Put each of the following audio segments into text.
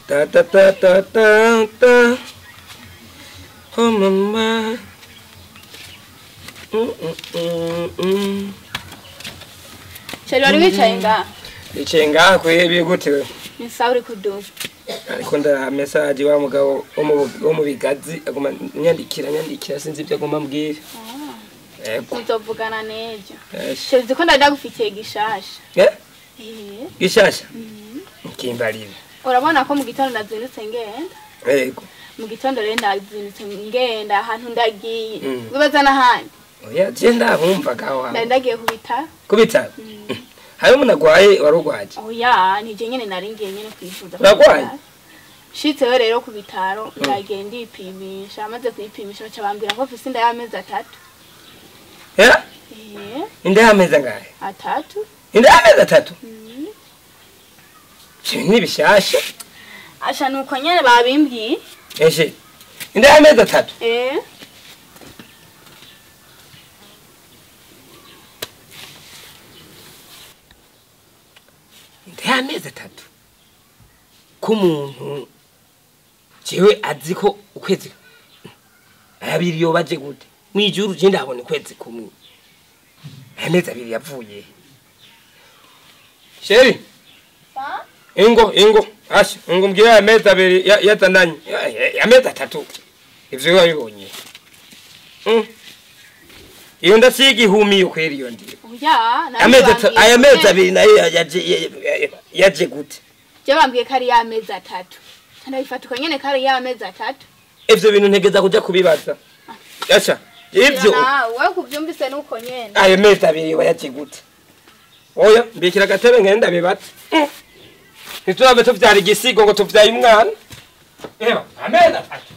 Ta ta ta ta ta ta. Oh mama. Chéri wari wicaye ngaha? Nicaye ngaha kwebye gute? Ni sawa uri kuduga. Ariko ndara message wa mugabo wo mu bigazi aguma nyandikira sinzi ibyo agomba mbwira. Yego. Muzovugana n'ejo. Chéri uzi ko ndagufitiye gishasha. Eh? Gishasha? Kimbarira. Urabona ko mu gitondo ndazindutse ngenda? Yego. Mu gitondo rero ndazindutse ngenda ahantu ndagiye. Wibaza n'ahandi? Oya, je ndabumvaga aho. Ndagiye ku bitaro. Ku bitaro? Hari umuntu agwaye warugwaje? Oya, nije nyene nari ngiye nyene kwivuza. Uragwaye? Shitseyo rero ku bitaro ndagiye ndipimisha, amaze kwipimisha baca bambwira ko mfise inda y'amezi atatu. Eh? Inda y'amezi angahe? Atatu. Inda y'amezi atatu? Ni bishasha. Asha nuko nyene babimbwiye. Eje. Inda y'amezi atatu? Eh. Inda y'amezi atatu. Ko umuntu jewe azi ko ukwezi abiri yobaje gute? Mwijuru je ndabona ukwezi kumwe. Amezi abiri yavuye. Chéri. Ingo asha ingo mbwira amezi abiri yazananye amezi atatu ivyo wabibonye. Iyo ndasiga ihumiye kweri iyo ndiyo. Oya, aya mezi abiri nayo yaje gute? Je bambwiye ko ari y'amezi atatu. Ndabifata nyene ko ari y'amezi atatu. Ivyo bintu ntegeza kuja kubibaza. Asha, ivyo wewe kuvyumvise nuko nyene. Ayo mezi abiri wayaje gute? Oya, mbikira agatebe ngende ndabibaza. Ntiturabe tuvyara igisigo ngo tuvyaye umwana. Eba, amezi atatu.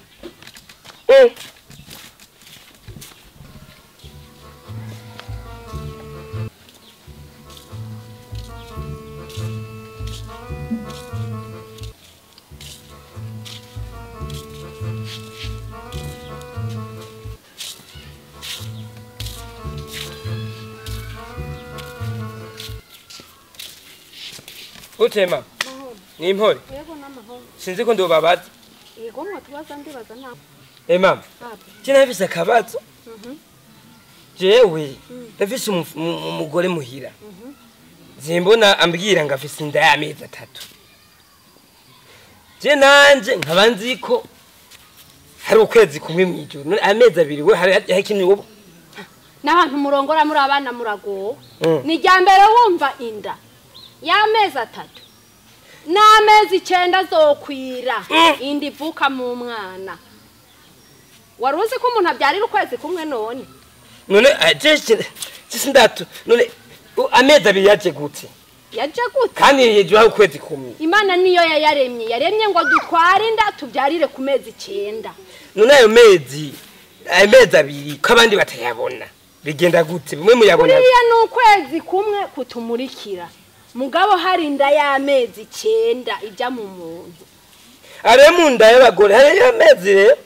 Utema. Ni impore. Yego namahoro. Sinzi ko ndobabaza. Yego mwatubaza ndibaza nta. Eh mama. Je nafise akabazo. Jewe ndafise umugore muhira. Zimbona ambwira ngo afise inda y'amezi atatu. Je nanje nkaba nzi ko hari ukwezi kumwe mwijuru. None amezi abiri we hari ikintu wobo. N'abantu murongora muri abana muragowe. Ni rya mbere wumva inda y'amezi atatu n'amezi 9 zokwira indi ivuka mu mwana. Wari uzi ko umuntu abyarira ukwezi kumwe none? None ndatu none amezi abiri yaje gute? Yaje gute? Kandi yeje ukwezi kumwe. Imana niyo yayaremye, yaremye ngo dutware inda tubyarire ku mezi 9. None ayo mezi abiri ko abandi batayabona bigenda gute? Bimwe muyabona. Kuriya ni ukwezi kumwe kutumurikira. Mugabo hari inda y'amezi 9 ijya mu muntu. Are mu nda y'abagore hari amezi rero.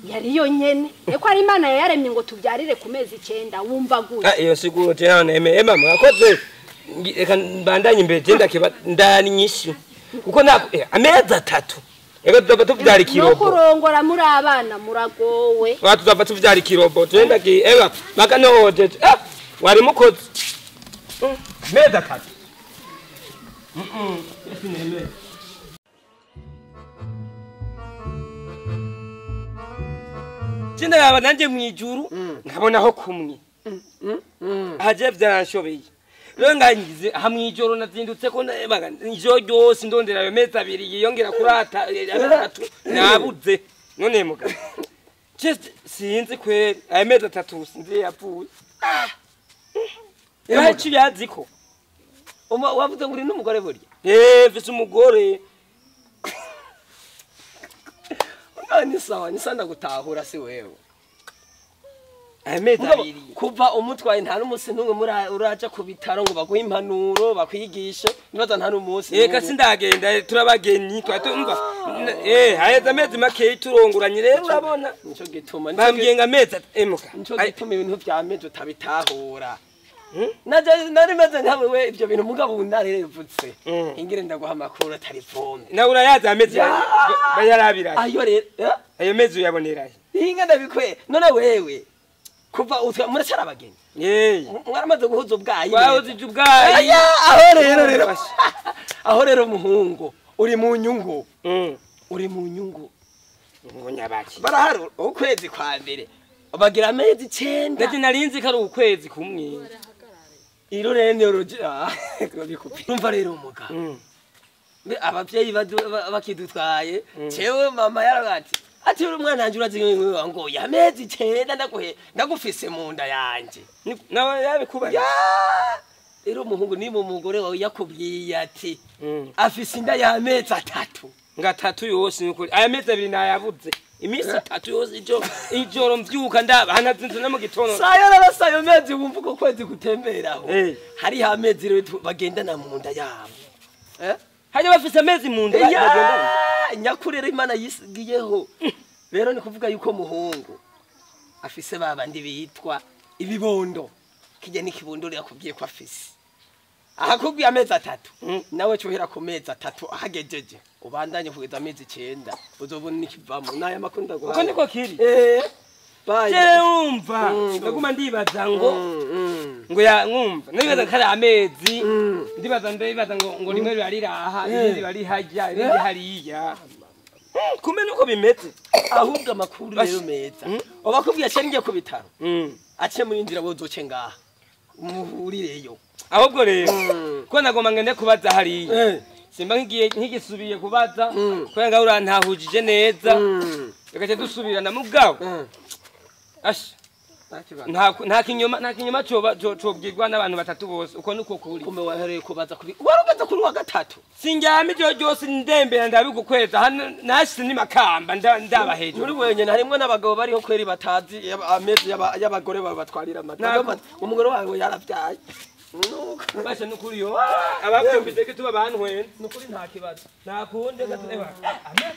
Yari yo nyene. Eko ari Imana yaremye ngo tubyarire ku mezi 9 wumva gute? Ah iyo siguro je hano eme mama akoze reka mbandanye imbere je ndakiba ndani nyinshi. Kuko na amezi atatu. Ego tuzava tuvyara ikirobo. No kurongora muri abana muragowe. Wa tuzava tuvyara ikirobo je ndaki eba makanoje. Ah wari mukozi. Meza atatu. Sineme. Jinda nanje mwijuru nkabona ho kumwe. Haje vyaranshobeye. Rero ngangize ha mwijoro nazindutse ko ijoro ryose ndondera ayo mezi abiri yiyongera kuri atatu nabuze. None mugabo. Sinzi kweri ayo mezi atatu sinzi yapfuye. Yacu yaziko. Wavuze ngo uri n'umugore burya? Eh, mfise umugore. Ni sawa, ni sana gutahura si wewe. Amezi abiri. Kuva umutwaye nta n'umunsi n'umwe uraja ku bitaro ngo baguhe impanuro, bakwigishe, nibaza nta n'umunsi. Eka sindagenda turabagenyi twatumva. Eh, haheze amezi make turonguranye rero urabona. Nico gituma bambwiye ngo amezi emuka. Nico gituma ibintu vya mezi utabitahura. Naje nari meze nkawe we ibyo bintu mugabo unarevutse. Ingire ndaguha amakuru atari vombe. Nawe urayazi amezi bayarabira. Ayo rero ayo mezi uyabonerahe? Inga ndabikwe. None wewe kuva muracara abageni. Mwaramaze guhuza ubwayi. Twahuzije ubwayi. Aho rero aho rero muhungu uri mu nyungu. Uri mu nyungu. Ngo nyabaki. Barahari ukwezi kwa mbere. Bagira amezi 9. Ndati narinzi ko ari ukwezi kumwe. Iro rero ruja bikupi. Numva rero umugabo. Abavyeyi bakidutwaye. Cewe mama yarabati. Ati uri umwana wanje urazi ngo amezi 9 ndaguhe ndagufise mu nda yanje. Nawe yabikubaye. Rero umuhungu ni mu mugore wawe yakubwiye ati afise inda y'amezi 3. Nga 3 yose nukuri. Aya mezi 2 nayabuze. Imisi 3 yose ijoro mvyuka ndaba hanazinze no mu gitondo. Sayo rero sayo mezi wumva uko kwezi gutemberaho. Hari amezi rero bagendana mu nda yabo. Hajya bafise amezi mu nda bagendana. Nyakurera Imana yisigiyeho. Rero ni kuvuga yuko muhungu afise babandi bitwa ibibondo. Kijya n'ikibondo yakubwiye ko afise. Ahakubwiye amezi 3 nawe cyohera ku mezi 3 ahagejeje ubandanye kugeza amezi 9 uzobona nikivamo naya makunda guha. Uko niko kiri. Bye. Jewe umva ndaguma ndibaza ngo ngo ya nkumva nibaza kari amezi ndibaza ngo rimwe rari raha irindi bari hajya irindi hariya. Kumbe nuko bimeze. Ahubwo amakuru rero meza. Obakubwiye ace ngiye ku bitaro. Ace muri nzira bozoce ngaha. Muhurireyo. Ahubwo rero ko nagomba ngende kubaza hariya. Simba nkigiye nkigisubiye kubaza kubera ngaho urantahujije neza. Reka dusubirana mugabo. Asha nta kinyoma cobwirwa n'abantu batatu bose uko nuko kuri. Kumbe wahereye kubaza kuri warugeze kuri wa gatatu. Sinjyama ijoro ryose ndembera ndabigukweza hano nashitse ni makamba ndaba hejuru. Muri wenyene harimwo n'abagabo bariho kweri batazi amezi y'abagore babatwarira amata. Umugore wawe yaravyaye. Nuko basha nukuri yo abavyumvise ko tuba bantwenze nukuri nta kibazo. Nta kundi gatureba. Amezi